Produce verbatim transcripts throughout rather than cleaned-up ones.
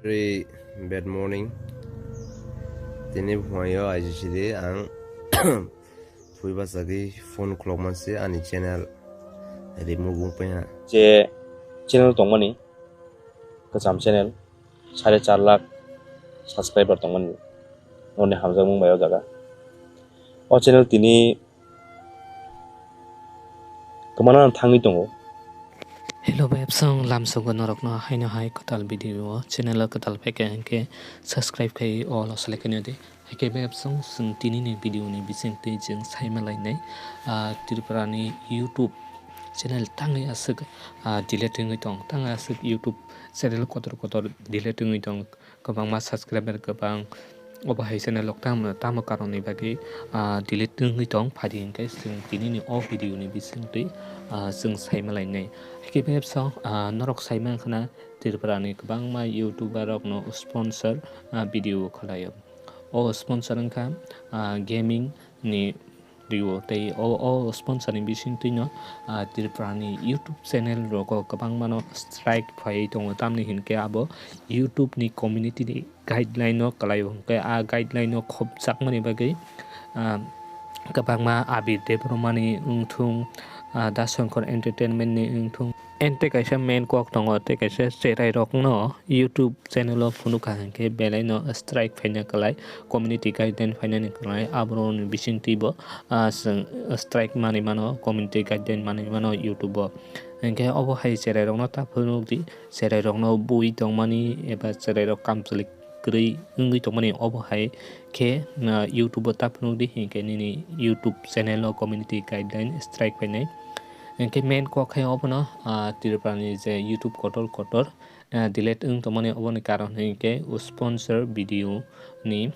Very bad morning. Tini phuaio aisidi ang phui bachagwi phone khulokma se ani channel remove wngpai ha. Je channel tongmani, kwcham channel, sare char lakh subscriber tongmani, noni hamjakmung bai o jaga. O channel tini kwmana thangwi tongo. Hello, bayapsong lamsogo norokno haino hai kwtal video o channel o kwtal phaikha hinkhe subscribe khai all o select khaino di. Haikhe bayapsong chwng tinini video ni bisingtwi chwng saima lainai, ah, Tripura ni YouTube channel tangwi aswk, ah, delete wngwi tong, tangwi aswk YouTube channel kotor kotor delete wngwi tong. Kwbangma subscriber kwbang, obo hai channel rok tamo, tamo karon ni bagwi, ah, delete wngwi tong phadi hinkhe chwng tini ni o video ni bisingtwi, ah, chwng saima lainai. Haikhe bayapsong, ah, norok saima wngkhana Tripura ni kwbangma YouTuber rokno sponsor, ah, video khwlaio. O sponsor wngkha, ah, gaming ni rio tei o, o sponsor ni bisingtwi no, ah, Tripura ni YouTube channel rogo kwbangma no strike phaiwi tongo, tamni hinkhe abo YouTube ni community ni guideline no kwlaio, hinkhe a guideline no khopjakmani bagwi, ah, kwbangma Abir Debbarma ni wngthung, ah, Da Shankar Entertainment ni wngthung, ente kaisa main kok tongo tei kaisa cherai rokno YouTube channel o phunukha hinkhe belai no strike phaina kwlai, community guideline phainani kwlai, aboroni bisingtwi bo, ah, chwng strike manwi mano, community guideline manwi mano YouTube o. Hinkhe obo hai cherai rokno ta phunukdi, cherai rokno bui tongmani eba cherai rok kamchwlwi kwrwi wngwi tongmani obo hai khe, ah, YouTube o ta phunukdi hinkhe nini YouTube channel o community guideline strike phainai. Hinkhe main kok hai obono, ah, Tripura ni je YouTube kotor kotor, ah, delete wng tongmani oboni karon hinkhe o sponsor video ni,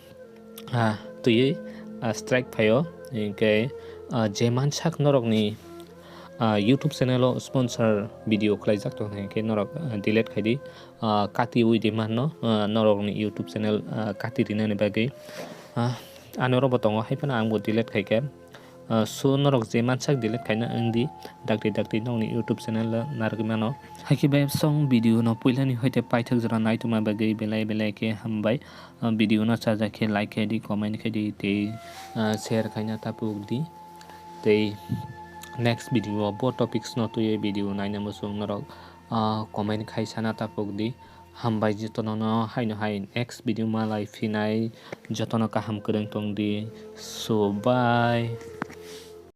ah, twiwi, ah, strike phaio. Hinkhe, ah, je mansak norokni, ah, YouTube channel o sponsor video khwlaijak tong hinkhe norok, ah, delete khaidi, ah, katiwi di manno, ah, norokni YouTube channel, ah, kati rinani bagwi. Ah, ani oro bo tongo, hai phano ang bo delete khaikha. Ah, so norok je mansak delete khaina wngdi, dakti dakti nokni YouTube channel o narwgwi mano. Haikhe bayapsong video no puilani hoite paithak jora naitongma bagwi belai belai khe hambai. Ah, video no chajak khe like khaidi, comment khaidi tei, ah, share khaina tapukdi. Tei next video o bo topics no twiwi video naina muchung norok, ah, comment khai sana tapukdi. Hambai jotono no haino hai next video malai phinai, jotono kaham kwrwng tongdi. So bye.